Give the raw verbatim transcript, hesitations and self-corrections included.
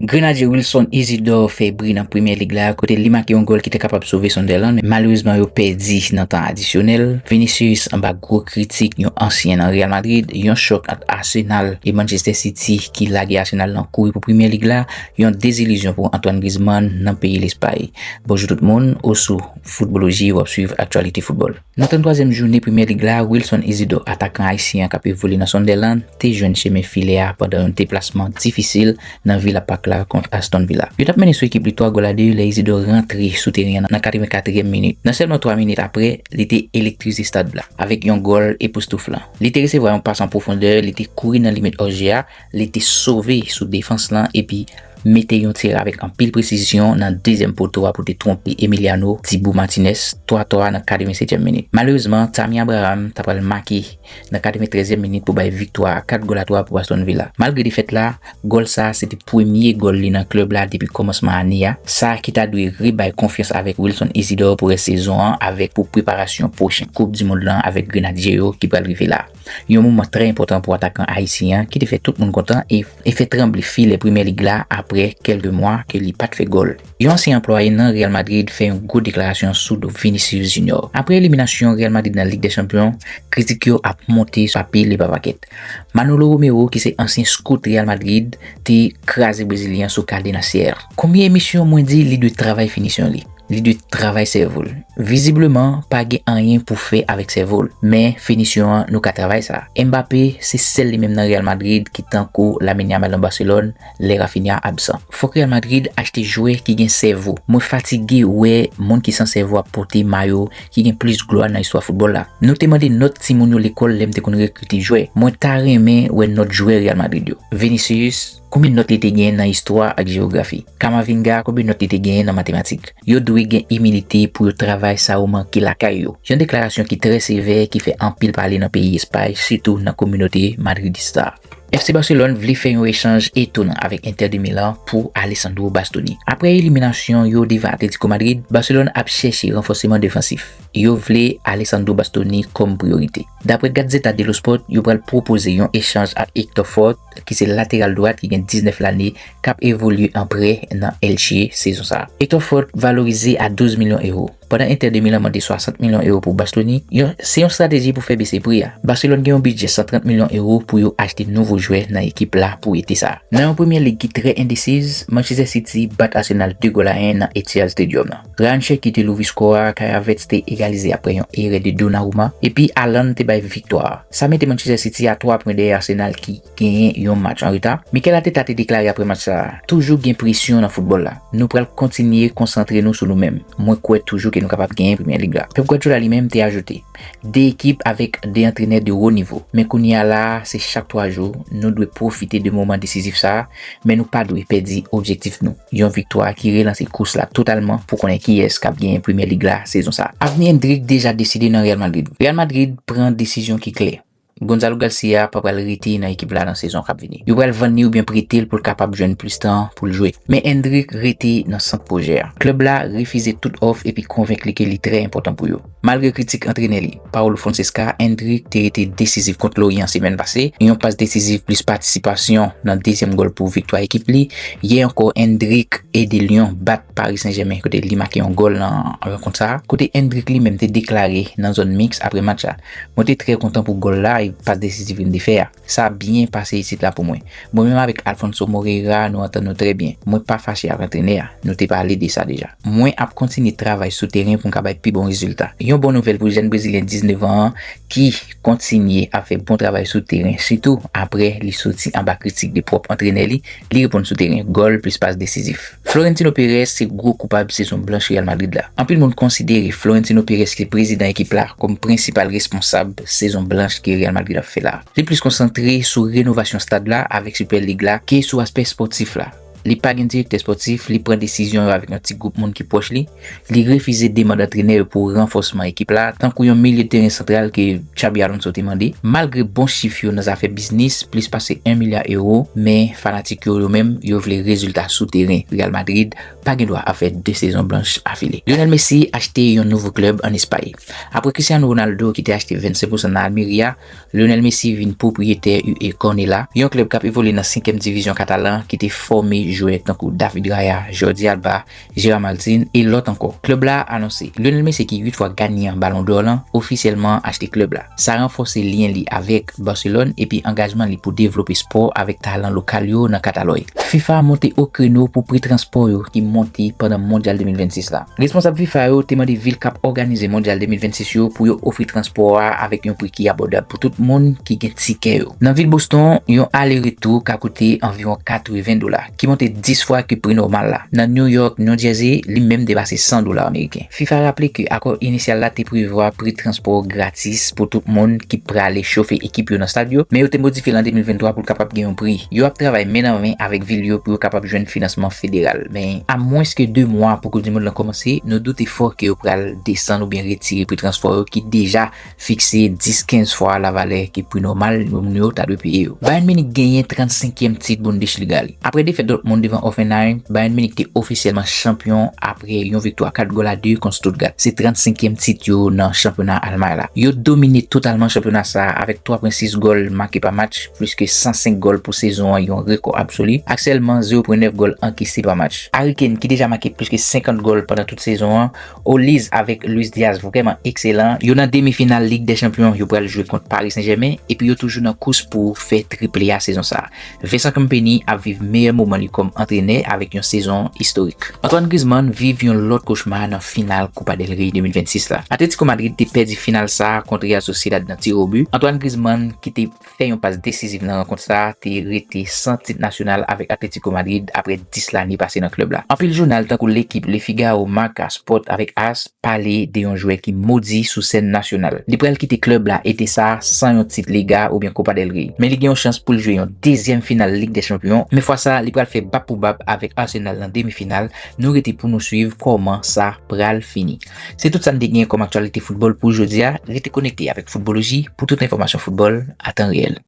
Grenadye Wilson Isidor fè bri nan Premyè Lig la, kote li make yon gòl ki te kapab sove Sunderland, men malerezman yo pèdi nan tan adisyonèl. Vinicius anba gwo kritik yon ansyen nan Real Madrid, yon chòk ant Arsenal e Manchester City ki lage Arsenal nan kouri pou Premyè Lig la, yon dezilizyon pou Antoine Griezmann nan peyi Lespay. Bonjou tout moun, ou sou Footballogy, w ap swiv aktyalite foutbòl. Nan tranntwazyèm jounen Premyè Lig la, Wilson Isidor, atakan ayisyen an k ap evolye nan Sunderland, te jwenn chemen filè a pandan yon deplasman difisil nan Villa Park la kont Aston Villa. Yo t ap mennen sou ekip li twa gòl a de lè Isidor rantre sou teren an nan katrevenkatriyèm minit. Nan sèlman twa minit apre, li te elektrize stad la avèk yon gòl epoustouflan. Li te resevwa yon pas an pwofondè, li te kouri nan limit òjè a, li te sove sou defans lan epi mete yon tire avèk anpil presizyon nan dezyèm poto a pou te twonpe Emiliano Dibu Martinez twa twa nan katrevensetyèm minit. Malerezman, Tammy Abraham ta pral make nan katreventrèzyèm minit pou bay viktwa a kat gòl a twa pou Aston Villa. Malgre defèt la, gòl sa a se te premye gòl li nan klèb la depi kòmansman ane a, sa ki ta dwe rebay konfyans avèk Wilson Isidor pou rès sezon an avèk pou preparasyon pwochen Koup di Mond lan avèk Grenadye yo ki pral rive la. Yon moman trè enpòtan pou atakan ayisyen an ki te fè tout moun kontan e, e fè tranble filè Premyè Lig la apre kèlke mwa ke li pa t fè gòl. Yon ansyen anplwaye nan Real Madrid fè yon gwo deklarasyon sou do Vinicius Junior. Apre eliminasyon Real Madrid nan Lig dè Chanpyon, kritik yo ap monte pa pil e pa pakèt. Manolo Romero, ki se ansyen scout Real Madrid, te kraze Brezilyen an sou Cadenas Ser. Konbyen emisyon mwen di li dwe travay finisyon li? Li dwe travay sèvo l. Vizibleman, pa gen anyen pou fè avèk sèvo l, men finisyon an, nou ka travay sa. Mbappé, se sèl li menm nan Real Madrid ki tankou Lamine Yamal nan Barcelone, lè Raphinha absan. Fòk Real Madrid achte jwè ki gen sèvo. Mwen fatige wè moun ki san sèvo ap pote mayo ki gen plis glwa nan istwa foutbòl la. Nou te mande nòt timoun yo lekòl lè m te konn rekrite jwè. Mwen ta renmen wè nòt jwè Real Madrid yo. Vinicius, konbyen nòt li te gen nan istwa ak jewografi? Camavinga, konbyen nòt li te gen nan matematik? Yo dwe gen imilite pou yo travay sa yo manke lakay yo. Yon deklarasyon ki trè sevè, ki fè anpil pale nan peyi Espay, sitou nan kominote madridista. FC Barcelone vle fè yon echanj etonan avèk Inter de Milan pou Alessandro Bastoni. Apre eliminasyon yo devan Atletico Madrid, Barcelone ap chèche ranfòseman defansif. Yo vle Alessandro Bastoni kòm priyorite. Dapre Gazzetta dello Sport, yo pral pwopoze yon echanj ak Hector Ford, ki se lateral dwat ki gen diznèf lane, k ap evolye an prè nan Elche sezon sa a. Hector Ford valorize a douz milyon ewo, pandan Inter de Milan mande swasant milyon ewo pou Bastoni. Yon, se yon estrateji pou fè bese pri a. Barcelone gen yon bidjè san trant milyon ewo pou yo achte nouvo jwè nan ekip la pou ete sa a. Nan yon Premyè Lig ki trè endesiz, Manchester City bat Arsenal de gòl a en nan Etihad Stadium nan. Ryan Cherki te louvri skò a, Kai Havertz te egalize apre yon erè de Donnarumma, epi Haaland te bay viktwa a. Sa mete Manchester City a twa pwen dèyè Arsenal ki genyen yon match an reta. Mikel Arteta te deklare apre match sa a, "Toujou gen presyon nan foutbòl la. Nou pral kontinye konsantre nou sou nou menm. Mwen kwè toujou ke nou kapab genyen Premyè Lig la." Pep Guardiola li menm te ajoute, "De ekip avèk de antrenè de wo nivo. Men kounye a la a, se chak twa jou, nou dwe pwofite de moman desizif sa a, men nou pa dwe pèdi objektif nou. Yon viktwa ki relanse kous la totalman pou konnen kiyès k ap genyen Premyè Lig la sezon sa a." Avni Endrick deja deside nan Real Madrid. Real Madrid pran desizyon ki klè. Gonzalo Garcia pa pral rete nan ekip la nan sezon k ap vini. Yo pral vann li oubyen prete l pou l kapab jwenn plis tan pou l jwe. Men Endrick rete nan sant pwojè a. Klèb la refize tout òf epi konvenk li ke li trè enpòtan pou yo. Malgre kritik antrenè li, Paulo Fonseca, Endrick te rete desizif kont Lorient semèn pase, yon pas desizif plis patisipasyon nan dezyèm gòl pou viktwa ekip li. Yè ankò, Endrick ede Lyon bat Paris Saint-Germain kote li make yon gòl nan rankont sa a, kote Endrick li menm te deklare nan zòn miks apre match la, "Mwen te trè kontan pou gòl la e pas desizif li te fè a. Sa byen pase isit la pou mwen. Mwen menm avèk Alfonso Moreira, nou antann nou trè byen. Mwen pa fache ak antrenè a. Nou te pale de sa deja. Mwen ap kontinye travay sou teren pou m ka bay pi bon rezilta." Yon bon nouvèl pou jèn Brezilyen diznèf an an ki kontinye ap fè bon travay sou teren, sitou apre li soti anba kritik de pwòp antrenè li, li reponn sou teren, gòl plis pas desizif. Florentino Perez se gwo koupab sezon blanch Real Madrid la. Anpil moun konsidere Florentino Perez, ki se prezidan ekip la, kòm prensipal responsab sezon blanch ke Real Madrid ap fè la. Li plis konsantre sou renovasyon stad la avèk Super Lig la ke sou aspè spòtif la. Li pa gen direktè spòtif, li pran desizyon yo avèk yon ti gwoup moun ki pwòch li. Li refize demann antrenè yo pou ranfòsman ekip la, tankou yon milye teren santral ke Xabi Alonso te mande. Malgre bon chif yo nan zafè biznis, plis pase en milya ewo, men fanatik yo, yo menm, yo vle rezilta sou teren. Real Madrid pa gen dwa ap fè de sezon blanch afile. Lionel Messi achte yon nouvo klèb ann Espay. Apre Cristiano Ronaldo ki te achte vennsenk pousan nan Almeria, Lionel Messi vin pwopriyetè U E Cornellà, yon klèb k ap evolye nan senkyèm divizyon katalan ki te fòme jwè tankou David Raya, Jordi Alba, Gérard Martin e lòt ankò. Klèb la anonse Lionel Messi, ki uit fwa ganyan Ballon d'Or lan, ofisyèlman achte klèb la. Sa ranfòse lyen li avèk Barcelone epi angajman li pou devlope spò avèk talan lokal yo nan Katalòy. FIFA monte o kreno pou pri transpò yo ki monte pandan Mondyal de mil vennsis la. Responsab FIFA yo te mande vil k ap òganize Mondyal de mil vennsis yo pou yo ofri transpò a avèk yon pri ki abòdab pou tout moun ki gen tikè yo. Nan vil Boston, yon ale retou ka koute anviwon katreven dola, ki monte dis fwa ke pri nòmal la. Nan New York, New Jersey, li menm depase san dola ameriken. FIFA raple ke akò inisyal la te prevwa pri transpò gratis pou tout moun ki prale chofe ekip yo nan stad yo, men yo te modifye l an de mil venntwa pou l kapab gen yon pri. Yo ap travay men nan men avèk vil yo pou yo kapab jwenn finansman federal. Men, a mwens ke de mwa pou Koup di Mond lan kòmanse, nou doute fò ke yo pral desann oubyen retire pri transpò yo ki deja fikse dis kenz fwa lavalè ke pri nòmal moun yo ta dwe peye yo. Bayern Munich genyen trannsenkyèm tit Bundesliga li. Apre defèt Dortmund devan Hoffenheim, Bayern Munich te ofisyèlman chanpyon apre yon viktwa kat gòl a de kont Stuttgart. Se trannsenkyèm tit yo nan chanpyona Almay la. Yo domine totalman chanpyona sa a avèk twa pwen sis gòl make pa match, plis ke san senk gòl pou sezon an, yon rekò absoli, ak sèlman zewo pwen nèf gòl ankese pa match. Harry Kane, ki deja make plis ke senkant gòl pandan tout sezon an, Olise avèk Luis Diaz vrèman ekselan. Yo nan demi final Lig dè Chanpyon, yo pral jwe kont Paris Saint-Germain, epi yo toujou nan kous pou fè triple a sezon sa a. Vincent Kompany ap viv meyè moman li kòm antrenè avèk yon sezon istorik. Antoine Griezmann viv yon lòt kochma nan final Copa del Rey de mil vennsis la. Atletico Madrid te pèdi final sa a kont Real Sociedad nan tir au but. Antoine Griezmann, ki te fè yon pas desiziv nan rankont sa a, te rete san tit nasyonal avèk Atletico Madrid apre dis lane pase nan klèb la. Anpil jounal tankou L'Équipe, Le Figaro, Marca, Sport avèk As pale de yon jwè ki modi sou sèn nasyonal. Li pral kite klèb la ete sa san yon tit Liga oubyen Copa del Rey. Men li gen yon chans pou l jwe yon dezyèm final Lig dè Chanpyon, men fwa sa a, li pral fè bab pou bab avèk Arsenal nan demi final. Nou rete pou nou swiv kòman sa pral fini. Se tout sa n te gen kòm aktyalite foutbòl pou jodi a. Rete konekte avèk Foutbòloji pou tout enfòmasyon foutbòl a tan reyèl.